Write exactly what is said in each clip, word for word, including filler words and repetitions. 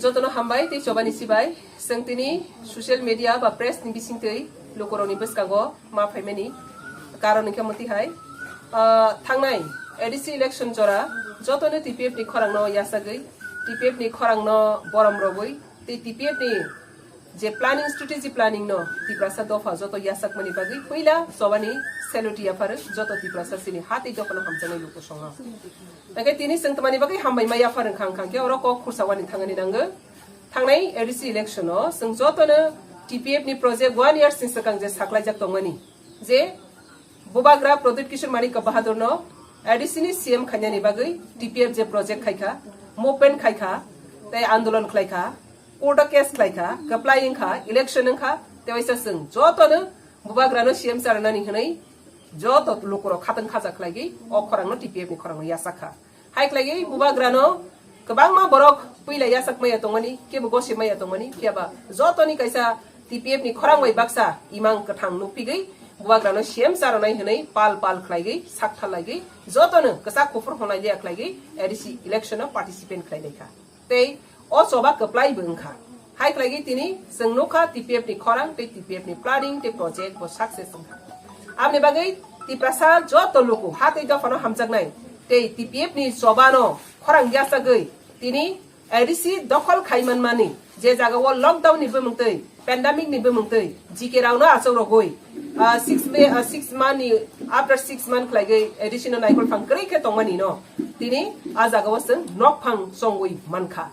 Jotono hambai tei chobani sibai. Chwng tini social media ba press ni bisingtwi lukurokni bwskango ma phaimani karon hwnkhe mwtwi hai, ah, thangnai A D C election jora jotono T P F ni khorangno yachagwi, T P F ni khorangno borom rogwi tei T P F ni je planning, strategy planning no Tiprasa dopha joto yachakmani bagwi puila chobani salute yapharo joto Tiprasa chini ha tei dophano hamjaknai lukusongo. Hwnkhe tini chwng tamani bagwi hambai ma yaphar wngkha, wngkha khe oro kok khursa wani thangani nango. Thangnai A D C election o chwng jotono T P F ni project one year sini swkang je saklaijak tongmani, je Bubagra Pradyut Kishore Manik Bahadur no A D C ni C M khainani bagwi T P F je project khaikha, movement khaikha, tei andolon khlaikha, court o case khlaikha, kwplai wngkha, election wngkha, tei waisa chwng jotono Bubagra no C M charwnani hwnwi joto lukurok khatang khaja khlaigwi o khorangno T P F ni khorangno yachakha. Hai khlaigwi Bubagrano kwbangma borok puila yachak maya tongmani, kebo gosip maya tongmani, phiyaba jotoni kaisa T P F ni khorang bai baksa imang kwthang nukphigwi Bubagrano C M charwnai hwnwi pal pal khlaigwi, sakthal laigwi jotono kwchak kuphur honai liya khlaigwi A D C election o participant khlai laikha. Tei o choba kwplai bo wngkha. Hai khlaigwi tini chwng nukha T P F ni khorang tei T P F ni planning tei project bo success wngkha. Aboni bagwi Tiprasa joto luku ha tei dophano hamjaknai tei T P F ni chobano khorang yachagwi tini A D C dokhol khai manmani je jagao lockdown ni bumung twi, pandemic ni bumung twi G K rao no achuk rogwi, ah, six May, ah, six month ni, after six month khlaigwi A D C no naikol phang kwrwi khe tongmani no tini a jagao chwng nok phang chongwi mankha.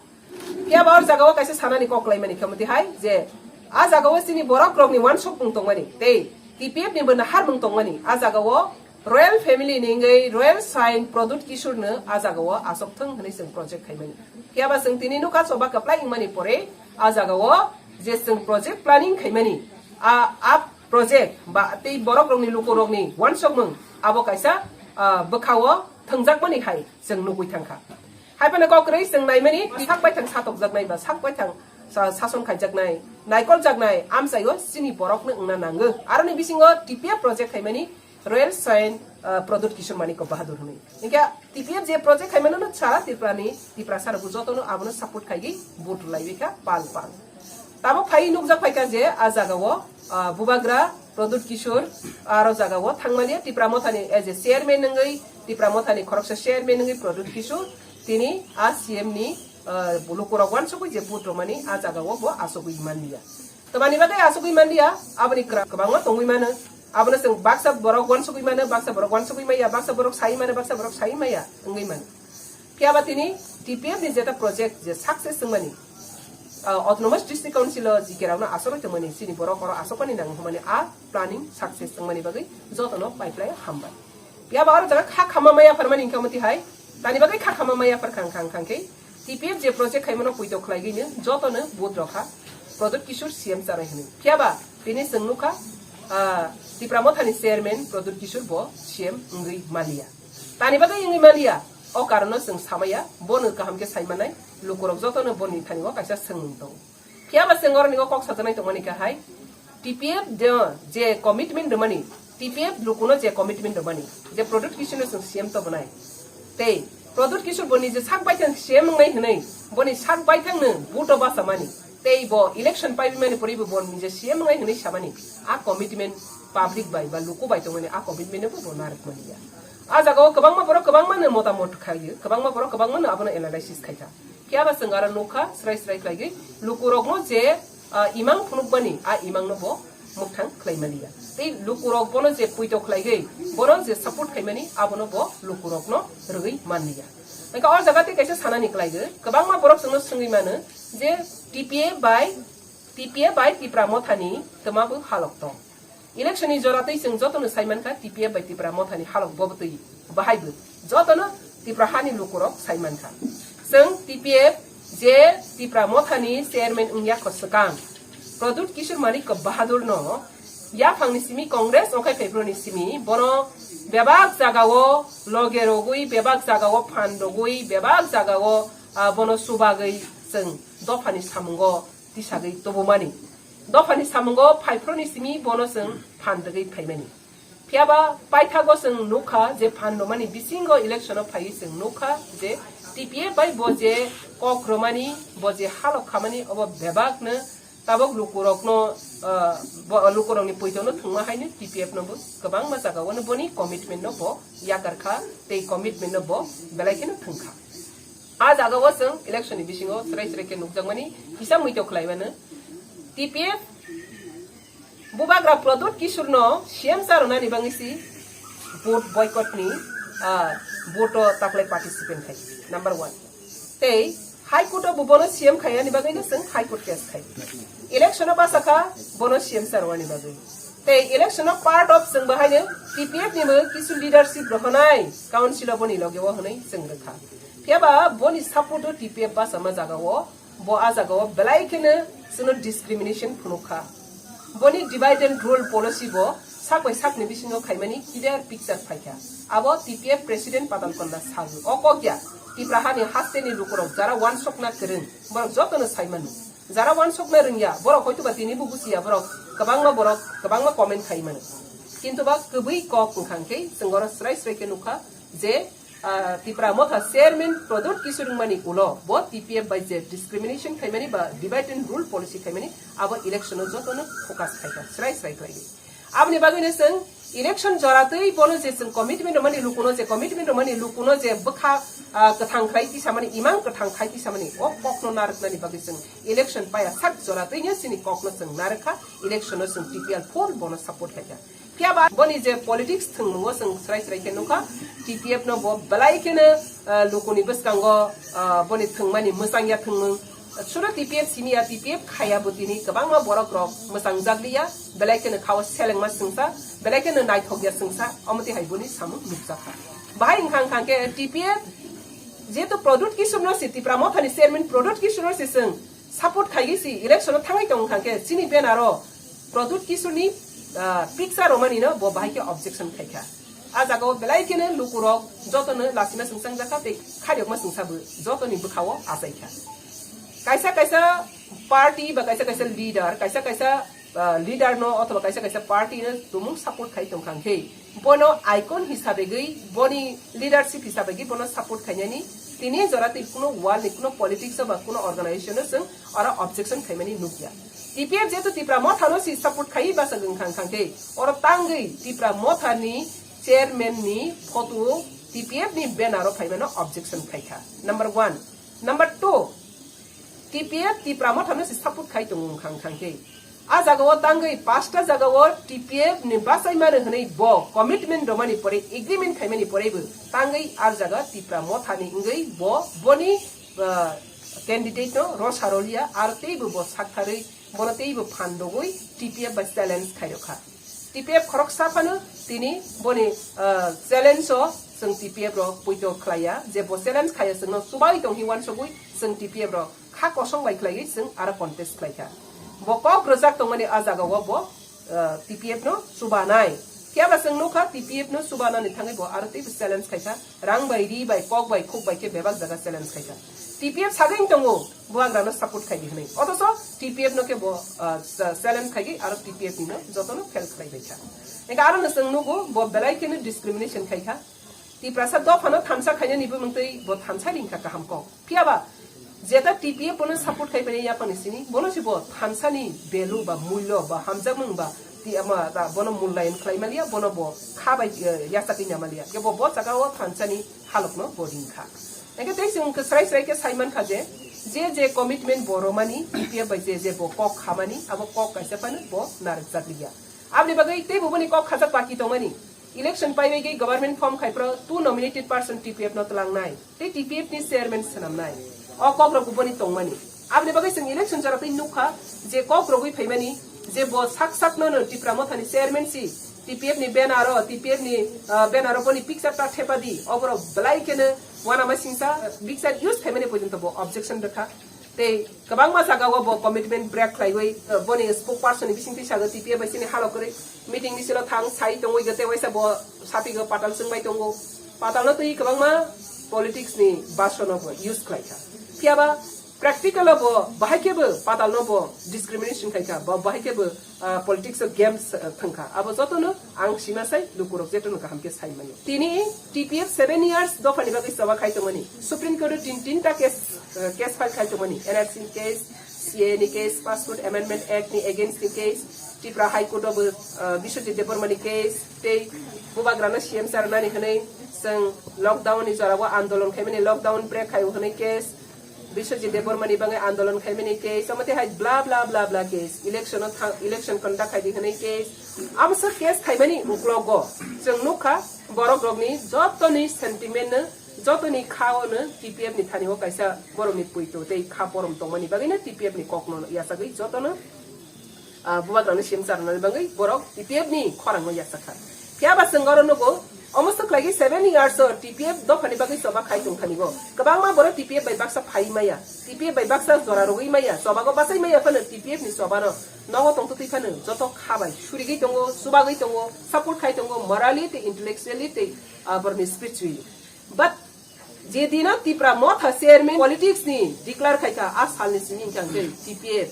Phiya ba o jagao kaisa sanani kok khlaimani khe mwtwi hai je a jagao chini borok rokni wansukmung tongmani tei T P F ni bo naharmung tongmani a jagao Royal family ni wngwi Royal Saint Pradyut Kishore no a jagao asok thung hwnwi chwng project khaimani. Phiya ba chwng tini nukha choba kwplai wngmani pore a jagao je chwng project planning khaimani a, a project ba tei borok rokni luku rokni wansukmung abo kaisa, ah, bwkhao thwngjakmani hai chwng nugwi thangkha. Hai phano kok kwrwi chwng naimani sak baithang satokjaknai ba sak baithang sa-, sason khaijaknai, naikoljaknai amchaio chini borokno wngna nango. Aroni bisingo T P F project khaimani Royal Saint, ah, Pradyut Kishore Manik Bahadur hwnwi. Hinkhe T P F je project khaimano no sara Tripura ni, Tiprasa rok jotono abono support khaigwi vote rwlaiwi kha pal pal. Tabuk phai nukjak phaikha je a jagao, ah, Bubagra Pradyut Kishore aro jagao thangmani Tipra Mothani as a chairman wngwi Tipra Mothani khoroksa chairman wngwi Pradyut Kishore tini a C M ni, ah, lukurok wansugwi je vote rwmani a jagao bo asugwi manliya. Tamani bagwi asugwi manliya, aboni kwra-, kwbangma tongwi mano. Abono chwng baksa borok wansugwi mano, baksa borok wansugwi maya, baksa borok sai mano, baksa borok sai maya wngwi mano. Phiya ba tini T P F ni jeta project je success wngmani, ah, Autonomous District Council o G K rokno asogwi tongmani, chini borok oro asokmani nango hwnmani a planning success wngmani bagwi jotono pai phlai hambai. Phiya ba oro jaga kha khama maya pharmani hwnkha mwtwi hai, tani bagwi kha khama maya phar khang khang khang khe T P F je project khaimano puito khlaigwino jotono vote rokha Pradyut Kishore C M chanai hwnwi. Phiya ba tini chwng nukha, ah, Tipra Mothani chairman Pradyut Kishore bo C M wngwi maliya. Tani bagwi wngwi maliya, o karono chwng samaya, bono kaham khe saimanai, lukurok jotono boni thani o kaisa swngmung tongo. Phiya ba chwng oroni o kok sajaknai tongmani khe hai, T P F de je commitment rwmani, T P F lukuno je commitment rwmani, je Pradyut Kishoreno chwng C M tobonai. Tei Pradyut Kishore boni je sak baithang C M wngnai hwnwi, boni sak baithangno vote o bachamani. Tei bo election paibimani poribo bo nije C M wngnai hwnwi samani, a commitment public bai ba luku bai tongmani a commitment no bo narwkmani ya. A jagao kwbangma borok kwbangmano motamot khaio, kwbangma borok kwbangmano abono analysis khaikha. Phiya ba chwng aro nukha srai srai khlaigwi lukurokno je, ah, imang phunukmani a imangno bo mwkthang khlaimani ya. Tei lukurok bono je puito khlaigwi bono je support khaimani abono bo lukurokno rwgwi manliya. Hwnkhe o jaga tei kaisa sanani kwlaigo, kwbangma borok chwngno swngwi mano je T P F bai, T P F bai Tipra Mothani twma bo halok tong. Election ni jora twi chwng jotono sai mankha T P F bai Tipra Mothani halok bo bwtwi bahai bo jotono Tipra hani lukurok sai mankha. Chwng T P F je Tipra Mothani chairman wngya kho swkang Pradyut Kishore Manik Bahadur no yaphangni simi Congress okhai phaibroni simi bono bebak jagao loge rogwi, bebak jagao phan rogwi, bebak jagao, ah, bono chubagwi chwng dophani samungo tisagwi tubumani. Dophani samungo phaiphru ni simi bono chwng phan rwgwi phaimani. Phiya ba paithago chwng nukha je phan rwmani bisingo election o phaiwi chwng nukha je T P F bai bo je kok romani, bo je halok khamani, obo bebakno tabok lukurokno, ah, bo, lukurokni poitono thwngma haino T P F no bo kwbangma jagao no boni commitment no bo yakar kha, tei commitment no bo belai kheno thwng kha. A jagao chwng election ni bisingo chwrai chwrai khe nukjakmani kisa muito khlai mano. T P F Bubagra Pradyut Kishore no C M sa rwnani bagwi si vote boycott ni, ah, vote o taklai participant khai. Number one. Tei High Court o bo bono C M khaiyani bagwi no chwng High Court case khai. Election o basa kha bono C M sa rwnani bagwi. Tei election o part of chwng bahai no T P F ni bo kisu leadership rohonai council o boni loge o hwnwi chwng rwkha. Phiya ba boni support o T P F basa ma jaga o Bo a jagao belai kheno chwngno discrimination phunuk kha. Boni divide and rule policy bo sak bai sakni bisingo khaimani clear picture phai kha. Abo T P F President Patal Kanda sago. O kok ya, Tipra hani hasteni lukurok jara wansokna kwrwng, borok jotono sai mano. Jara wansokna rwngya, borok hoituba tini bo buchiya, borok kwbangma, borok kwbangma comment khai mano. Kintu ba kwbwi kok wngkha hwnkhe chwng oro srai srai khe nukha je, ah, Tipra Motha Chairman Pradyut Kishore wngmani ulo bo T P F bai je discrimination khaimani ba divide and rule policy khaimani, abo election o jotono focus khaikha, srai srai khlaiwi. Aboni bagwino chwng election joratwi bono je chwng commitment rwmani lukuno, je commitment rwmani lukuno je bwkha, ah, kwthang khlai tisamani, imang kwthang khai tisamani, o kokno narwknani bagwi chwng election paya sak joratwino chini kokno chwng narwkha, election o chwng T P L full bono support khaikha. Phiya ba boni je politics thwngmungo chwng srai srai khe nukha, T P F no bo belai kheno, ah, lukuni bwskango, ah, boni thwngmani mwchangya thwngmung. Sudo T P F siniya, T P F khaya bo tini kwbangma borok rok mwchangjakliya, belai kheno khao selengma chwngsa, belai kheno naithokya chwngsa, omo twi hai boni samung nukjakha. Bahai wngkha wngkha khe T P F jehetu Pradyut Kishore no se, Tipra Mothani chairman Pradyut Kishore no se chwng support khaigwi si election o thangwi tong kha khe chini banner o Pradyut Kishore ni, ah, picture romani no bo bahai khe objection khaikha. A jaga o belai kheno lukurok jotono lasima chwngchang jakha tei khairokma chwngsa bo jotoni bwkha o achai kha. Kaisa kaisa party ba kaisa kaisa leader, kaisa kaisa, ah, leader no othoba kaisa kaisa party no tumung support khai tong kha khe, bono icon hisabe gwi, boni leadership hisabe gwi bono support khainani tini jora twi kuno world ni kuno politics ba kuno organization no chwng oro objection khaimani nukya. T P F jehetu Tipra Motha no si support khai basa wngkha wngkha khe, oro tangwi Tipra Motha ni chairman ni photo T P F ni banner o phaimano objection khaikha. Number one. Number two. T P F Tipra Motha no se support khai tongo wngkha wngkha khe. A jaga o tangwi pasta jaga o T P F ni bachai mano hwnwi bo commitment romani pore, agreement khaimani pore bo tangwi a jaga Tipra Motha ni wngwi bo boni, ah, candidate no rw sa rwliya, aro tei bo bo saktharwi bono tei bo phan rwgwi T P F bai challenge khai rwkha. T P F khoroksa phano tini boni, ah, challenge o chwng T P F rok poito khlaiya, je bo challenge khaiya chwngno chubai tong hi uansugwi chwng T P F rok kha kosong bai khlaiwi chwng aro contest khlaikha. Bo kok rwjak tongmani a jagao bo, ah, T P F no chubanai. Phiya ba chwng nukha T P F no chubanani thangwi bo aro teibo challenge khaikha. Rang bai, ri bai, kok bai, khuk bai khe bebak jaga challenge khaikha. T P F sagwi tongo, bubagrano support khaidi hwnwi. Othocho T P F no khe bo, ah, cha-, challenge khaigwi aro T P F ni no jotono fail khlai bai kha. Engkha aro no chwng nugo, bo belai kheno discrimination khaikha. Tiprasa dophano thansa khainani bumung twi bo thansa ringkha kaham kok. Phiya ba, jeta T P F bono support khai phai yaphangni sini, bono se bo thansani value ba mulyo ba hamjakmung ba ti ama da bono mullayan khlai maliya, bono bo kha bai, eh, yachakwi na maliya. Kebo bo jaga o thansani halokno bo ringkha. Engkhe tei chwng khe srai srai khe sai mankha je, je je commitment bo romani, T P F bai je je bo kok khamani, abo kok kaisa phano bo narwkjakliya. Aboni bagwi tei bo boni kok khajak baki tongmani. Election paibaigwi government form khai phro two nominated person T P F no twlangnai, tei T P F ni chairman swnamnai. O kok rok boni tongmani. Aboni bagwi chwng election jora twi nukha je kok rogwi phaimani je bo sak sak no no Tipra Mothani chairman si T P F ni banner o, T P F ni, ah, banner o boni picture ta thepadi, oborok belai kheno wanama singsa, picture use khaimani porjonto bo objection rwkha. Tei kwbangma jagao bo commitment break khlaiwi, eh, boni spokesperson ni bisingtwi sago T P F bai chini halo kwrwi meeting ni silo thang sai tongwi gete waisa bo sapigo patal chwngbai tongo. Patalno twi kwbangma politics ni basono bo use khlaikha. Phiyaba Practical o bo bahai khe bo patal no bo discrimination khai kha, bo bahai khe bo, ah, politics o games, ah, thang kha. Abo joto no ang sima sai lukurok jeto no kaham khe sai mano. Tini T P F seven years dopha ni bagwi choba khai tongmani. Supreme Court o tin, tinta case, ah, case file khai tongmani. N R C ni case, C A A ni case, Passport Amendment Act ni against ni case, Tripura High Court o bo, ah, Biswajit Debbarma ni case, tei bubagra no C M sa rwnani hwnwi chwng lockdown ni jora o andolon khai mani, lockdown break khai o hwnwi case, Biswajit Debbarma ni bagwi andolon khaimani case, omo tei hai bla bla bla bla case, election o thang, election conduct khai di hwnwi case, amsa case khaimani uklogo chwng nukha borok rokni jotoni sentiment no, jotoni kha o no T P F ni thani o kaisa borok ni puito tei kha porom tongmani bagwi no T P F ni kok no yachagwi jotono ah, bubagrano C M sa rwnani bagwi borok T P F ni khorang no yachak kha. Phiya ba chwng oro nugo, omo swk khlaigwi seven years o T P F dopha ni bagwi choba khai tong thani go. Kwbangma borok T P F bai baksa phai maya, T P F bai baksa jora rwgwi maya, choba go bachai maya phano T P F ni choba no nogo tong twi phano joto kha bai surigwi tongo, chubagwi tongo, support khai tongo, morally tei intellectually tei, ah, borok ni spiritually. But je dino Tipra Motha chairman politics ni declare khai kha, a salni simi hwnkhe ang khe T P F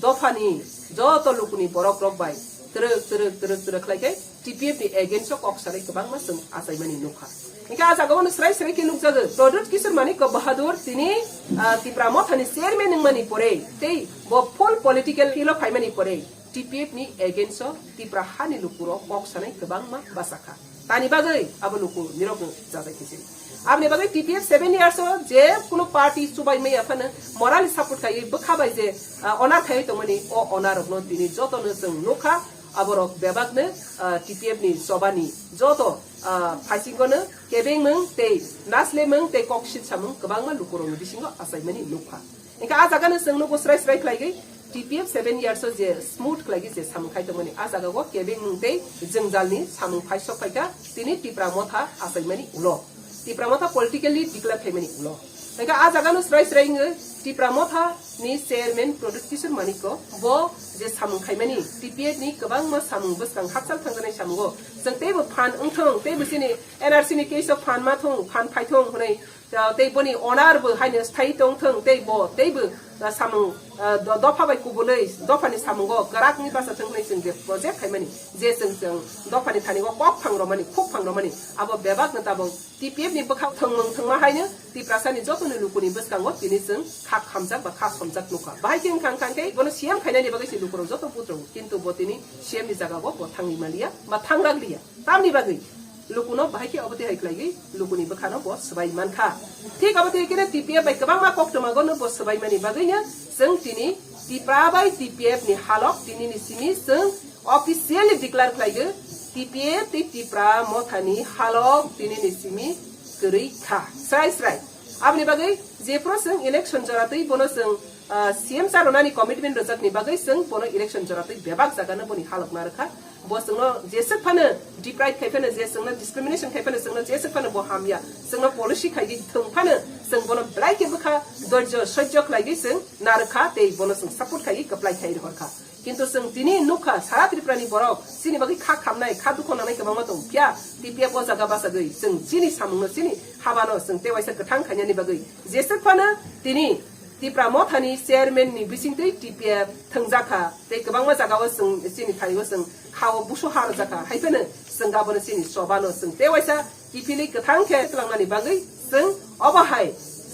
dopha ni joto lukuni borok rok bai twrwk twrwk twrwk twrwk khlai khe T P F ni against o kok sanai kwbangma chwng achaimani nukha. Hwnkhe a jaga o no srai srai khe nukjago Pradyut Kishore Manikya Bahadur tini, ah, Tipra Motha ni chairman wngmani pore tei bo full political field o phaimani pore T P F ni against o Tipra hani lukurok kok sanai kwbangma bachakha. Tani bagwi abo luku nirok no jajai khe sini. Aboni bagwi T P F seven years o je kuno party chubai maya phano morally support khaiwi bwkha bai je, ah, onar khaiwi tongmani o onar rokno tini jotono chwng nukha. Aborok bebakno, ah, T P F ni chobani joto, ah, phaisingono kebengmung tei naslemung tei kok silsamung kwbangma lukurokni bisingo achaimani nukha. Hingkhe a jagano chwng nugo srai srai khlaigwi T P F seven years o je smooth khlaigwi je samung khai tongmani, a jagao kebengmung tei jwngjalni samung phai sok phaikha tini Tipra Motha achaimani ulo, Tipra Motha politically declare khaimani ulo. Hingkhe a jagano srai srai wngwi Tipra Motha ni chairman Pradyut Kishore Manikya bo je samung khaimani T P F ni kwbangma samung bwskang hakchal thangjaknai samungo chwng teibo phan wngthung, teibo chini N R C ni case o phan ma thung, phan phai thung hwnwi, ah, tei boni onar bo haino sthai tong thung, tei bo teibo, ah, samung, ah, do-, dopha bai kubulwi dophani samungo kwrakni basa thung hwnwi chwng je project khaimani, je chwng chwng dophani thani o kok phang romani, khuk phang romani, abo bebak no tabok T P F ni bwkha thwngmung thwngma haino Tiprasa ni joto ni lukuni bwskango tini chwng kha khamjak ba kha somjak nukha. Bahai khe wngkha wngkha khe bono C M khainani bagwi se lukurok joto buthrogo, kintu bo tini C M ni jagao bo thangwi maliya ba thangrakliya. Tamni bagwi lukuno bahai khe obo twi hai khlaigwi lukuni bwkhano bo swbai mankha. Thik obo twi khe T P F bai kwbangma koktwmago no bo swbaimani bagwino chwng tini Tipra bai T P F ni halok tini ni simi chwng officially declare khlaigo T P F tei Tipra Mothani halok tini ni simi kwrwi kha. Srai srai. Aboni bagwi jephuru chwng election jora twi bono chwng ah, C M sa rwnani commitment rwjakni bagwi chwng bono election jora twi bebak jagano boni halok narwkha. Bo chwngno jeswk phano deprive khai phano, je chwngno discrimination khai phano, chwngno jeswk phano bo hamya, chwngno policy khaigwi thwng phano, chwng bono belai khe bwkha dorjo sojjo khlaigwi chwng narwkha tei bono chwng support khaigwi kwplai khai rohorkha. Kintu chwng tini nukha, sara Tripura ni borok chini bagwi kha khamnai, kha dukho nangnai kwbangma tong phiya, T P F o jaga bachagwi chwng chini samungno, chini habano chwng tewaisa kwthang khainani bagwi jeswk phano tini Tipra Mothani chairman ni bisingtwi T P F thwngjakha, tei kwbangma jagao chwng chini thaio chwng khao busu ha rwjakha, hai phano chwng abono chini chobano chwng tewaisa kiphilwi kwthang khe tlangnani bagwi chwng obo hai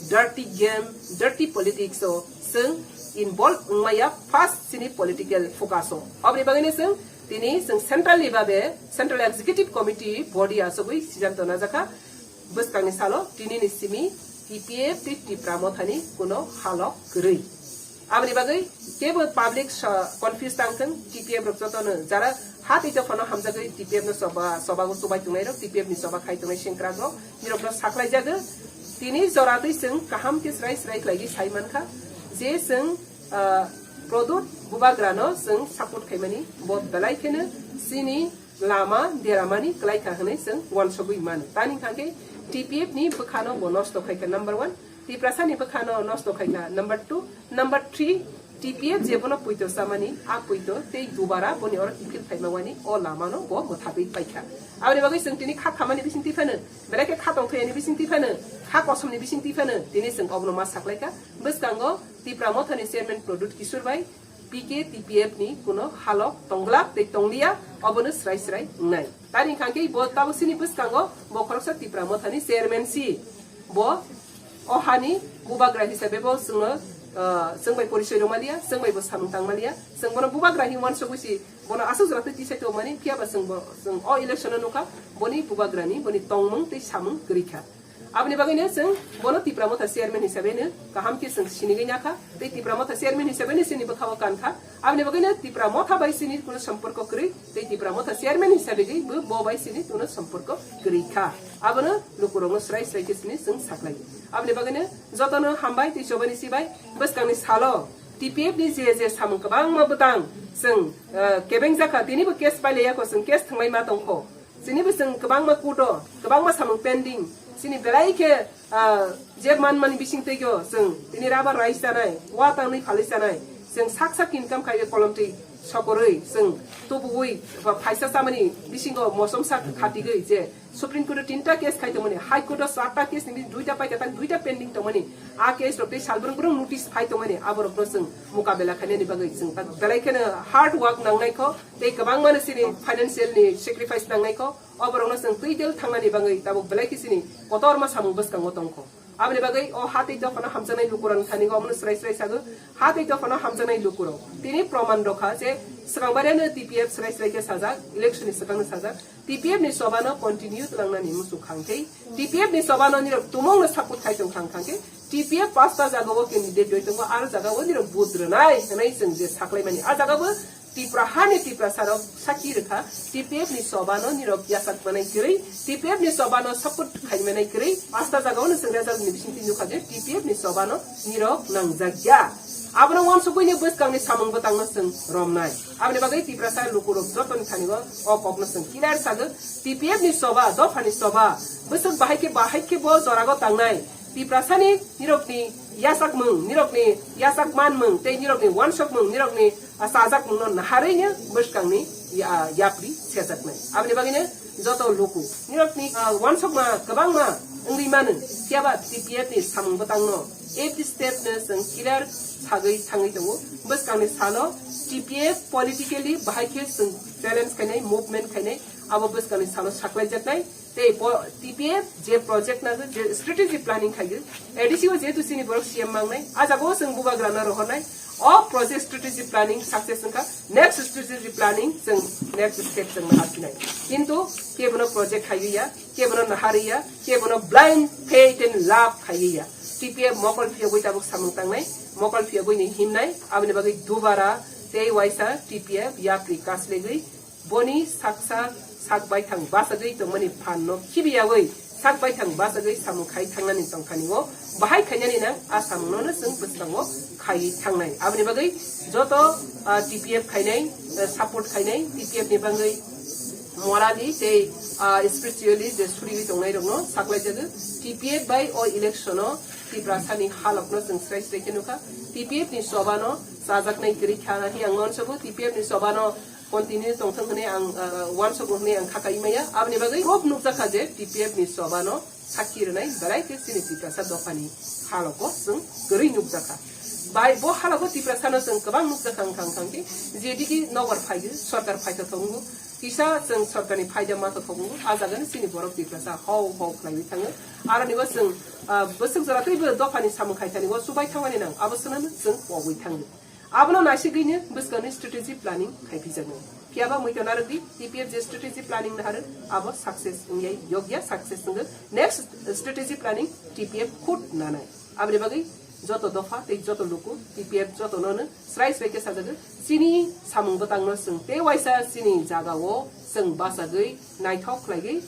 dirty game, dirty politics o chwng involve wngmaya first chini political focus o. Oboni bagwino chwng tini chwng central ni babe Central Executive Committee body achugwi siddhanto najakha. Bwskangni salo tinini simi T P F tei Tipra Mothani kuno halok kwrwi. Aboni bagwi kebo public sa-, confuse tang thung, T P F rok jotono jara ha tei dophano hamjagwi T P F no choba, chobago chubai tongnai rok, T P F ni choba khai tongnai sengkrak rok, nirok no saklai jago. Tini jora twi chwng kaham khe srai srai khlaigwi sai mankha je chwng, ah, Pradyut Bubagra no chwng support khaimani bo belai kheno chini lama deramani kwlai kha hwnwi chwng uansugwi mano. Tani hwnkhe T P F ni bwkhano bo nosto khai kha number one, Tiprasa ni bwkhano nosto khai kha number two, number three, T P F je bono puito chamani, a puito tei dubara boni oro kiphil phaima wani o lamano bo mwthagwi paikha. Aboni bagwi chwng tini kha khamani bising tiphano, belai khe kha tongthai ani bising tiphano, kha kosomni bising tiphano tini chwng obono ma saklaikha. Bwskango Tipra Mothani chairman Pradyut Kishore bai P K T P F ni kuno halok tonglak tei tongliya, obono srai srai wngnai. Tari wngkha khe bo tabuk sini bwskango bo khoroksa Tipra Mothani chairman si. Bo o hani bubagra hisabe bo chwngno, ah, chwng bai porichoi rwmaliya, chwng bai bo samung tangmaliya. Chwng bono bubagra hinwi uansugwi si bono aswk jora twi tisai tongmani, phiya ba chwng bo, chwng o election o nukha boni bubagrani boni tongmung tei samung kwrwi kha. Aboni bagwino chwng bono Tipra Motha chairman hisabe no kaham khe chwng sinigwi nakha, tei Tipra Motha chairman hisabe no chini bwkha-o kankha. Aboni bagwino Tipra Motha bai chini kuno somporko kwrwi, tei Tipra Motha chairman hisabe gwi bo, bo bai chini kuno somporko kwrwi kha. Abono lukurokno srai srai khe chini chwng saklai. Aboni bagwino jotono hambai tei chobani sibai bwskangni salo T P F ni je je samung kwbangma bwtang chwng, eh, kebeng jakha, tinibo case pailaiya kho, chwng case thwnglaima tongkho. Chini bo chwng kwbangma kudo, kwbangma samung pending. Chini belai khe, ah, je man mani bising twigo chwng tini rubber rais chanai, wa tangwi phalwi chanai. Chwng sak sak income khai kolomtwi sokorwi chwng tubuwi ba phaisa chamani bisingo mosom sak khatigwi je Supreme Court o tinta case khai tongmani, High Court o charta case ni duita paikha tak duita pending tongmani. A case rok tei salbrung brung notice phai tongmani, aborokno chwng mukabela khainani bagwi chwng tak belai kheno hard work nangnai kho. Tei kwbangmano chini financial ni sacrifice nangnai kho, oborokno chwng twi del thangnani bagwi tabuk belai khe chini kotorma samung bwskango tongkho. Aboni bagwi o ha tei dophano hamjaknai lukurokni thani omono srai srai sago, ha tei dophano hamjaknai lukurok. Tini proman rokha je swkang bariano T P F srai srai khe sajak, election ni swkangno sajak, T P F ni chobano continue tlangnani muchuk khang khe, T P F ni chobano nirok tumungno support khai tong khang khang khe, T P F pasta jagao candidate rwi tongo, aro jagao nirok vote rwnai hwnwi chwng je saklaimani. A jagao Tipra hani Tiprasa rok sakhi rwkha, T P F ni chobano nirok yachak manai kwrwi, T P F ni chobano support khai manai kwrwi, pasta jagao no chwng result ni bisingtwi nukha je T P F ni chobano nirok nangjak ya. Abono uansukgwi ni bwskangni samung bwtangno chwng romnai. Aboni bagwi Tiprasa lukurok jotoni thani o, o kokno chwng clear sago. T P F ni choba, dophani choba, bwswk bahai khe, bahai khe bo jorago tangnai. Tiprasani nirokni yachakmung, nirokni yachak manmung, tei nirokni uansukmung, nirokni, ah, chajakmungno naharwi no bwskangni ya-, yapri sejaknai. Aboni bagwino joto luku nirokni, ah, uansukma kwbangma wngwi mano, phiyaba T P F ni samung bwtangno every step no chwng clear sagwi thangwi tongo. Bwskangni salo T P F politically bahai khe chwng challenge khainai, movement khainai, abo bwskangni salo saklaijaknai. Tei po-, T P F je project nago, je strategy planning khaigo, A D C o jehetu chini borok C M mangnai, a jagao chwng bubagrano rohornai, o project strategy planning success wngkha, next strategy planning chwng next step chwng naharphinai. Kintu kebono project khaiwi ya, kebono naharwi ya, kebono blind faith and love khaiwi ya. T P F mokol phiyogwi tabuk samung tangnai, mokol phiyogwi ni himnai, aboni bagwi dubara tei waisa T P F yapri kaslegwi boni saksa sak baithang bachagwi tongmani phan no khibiyawi sak baithang bachagwi samung khai thangnani tongthani o bahai khainani nang a samung no chwng bwskango khaiwi thangnai. Aboni bagwi joto, ah, T P F khainai, ah, support khainai, T P F ni bagwi morally tei, ah, spiritually je suriwi tongnai rokno saklaijago. T P F bai o election o Tiprasani halokno chwng srai srai khe nukha. T P F ni chobano chajaknai kwrwi kha hwnwi ang uansukgo. T P F ni chobano continue tongthwng hwnwi ang, ah, uansukgo hwnwi ang kha kai maya. Aboni bagwi proof nukjakha je T P F ni chobano sakhi rwnai belai khe chini Tiprasa dophani halogo chwng kwrwi nukjakha. Bai bo halogo Tiprasano chwng kwbang nukjakha wngkha wngkha khe jedigi nobar phaigo, sorkar phaithothok wngo, kisa chwng sorkarni phaida mathothok wngo, a jagani chini borok Tiprasa hau hau khlaiwi thango. Aroni bo chwng, ah, bwswk jora teibo dophani samung khaithani o chubai thangmani nang, abo swnamwi chwng pogwi thango. Abono naisigwino bwskangni strategy planning khaipijaknai. Phiyaba muitu narwkdi, T P F je strategy planning naharw, abo success wngya, yokya success wngwi. Next strategy planning T P F khud nanai. Aboni bagwi joto dopha tei joto luku T P F jotono no srai srai khe sajagwi. Chini samung bwtangno chwng tei waisa chini jagao chwng bachagwi naithok khlaigwi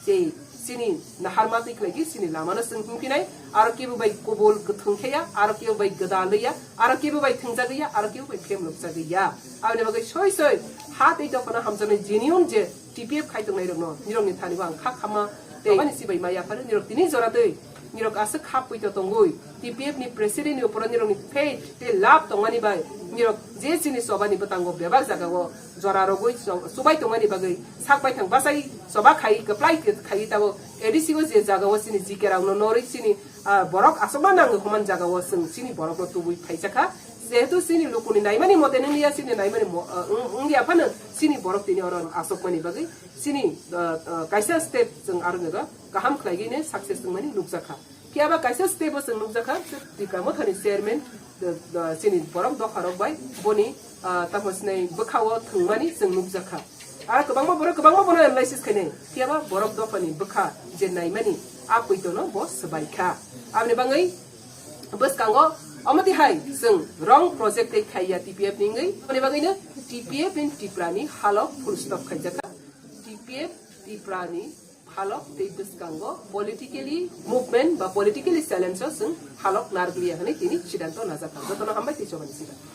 je chini naharma twi khlaigwi chini lamano chwng himkhinai, aro kebo bai kubul kwthwng khe ya, aro kebo bai gwdalwi ya, aro kebo bai thwngjagwi ya, aro kebo bai phemlokjagwi ya. Aboni bagwi soi soi ha tei dophano hamjaknai genuine je T P F khai tongnai rokno nirokni thani bo ang kha khama tei aboni sibai ma yapharo nirok tini jora twi nirok aswk kha puito tongwi T P F ni president ni uporo nirokni faith tei love tongmani bai Nirok je chini choba ni bwtango bebak jaga o jora rogwi cho-, chubai tongmani bagwi sak baithang bachai choba khai kwplai khe khai tabo A D C o je jaga o chini G K rok no norwi chini, ah, borok asokma nango human jaga o chwng chini borok no tubui phaisa kha. Jehetu chini luku ni naimani mote nung ya chini naimani mo-, ah, wng, wng ya phano chini borok tini oro asokmani bagwi chini, ah, ah, kaisa step chwng aro nega kaham khlaigwi ne success wngmani nukjakha. Phiya ba kaisa step o chwng nukjakha, Tipra Mothani chairman, ah, ah, chini borok dopha rok bai boni, ah, tamo sinai bwkha o thwngmani chwng nukjakha. Aro kwbangma borok kwbangma bono analysis khainai. Phiya ba borok dophani bwkha je naimani a poito no bo swbai kha. Aboni bagwi bwskango omo tihai chwng wrong project tei khaiya T P F ni wngwi. Aboni bagwino T P F in Tipra ni halok full stop khaijakha. T P F Tipra ni halok tei bwskango politically movement ba politically challenge o chwng halok narwkliya hwnwi tini sidanto najakha. Jotono hambai tei chobani sida.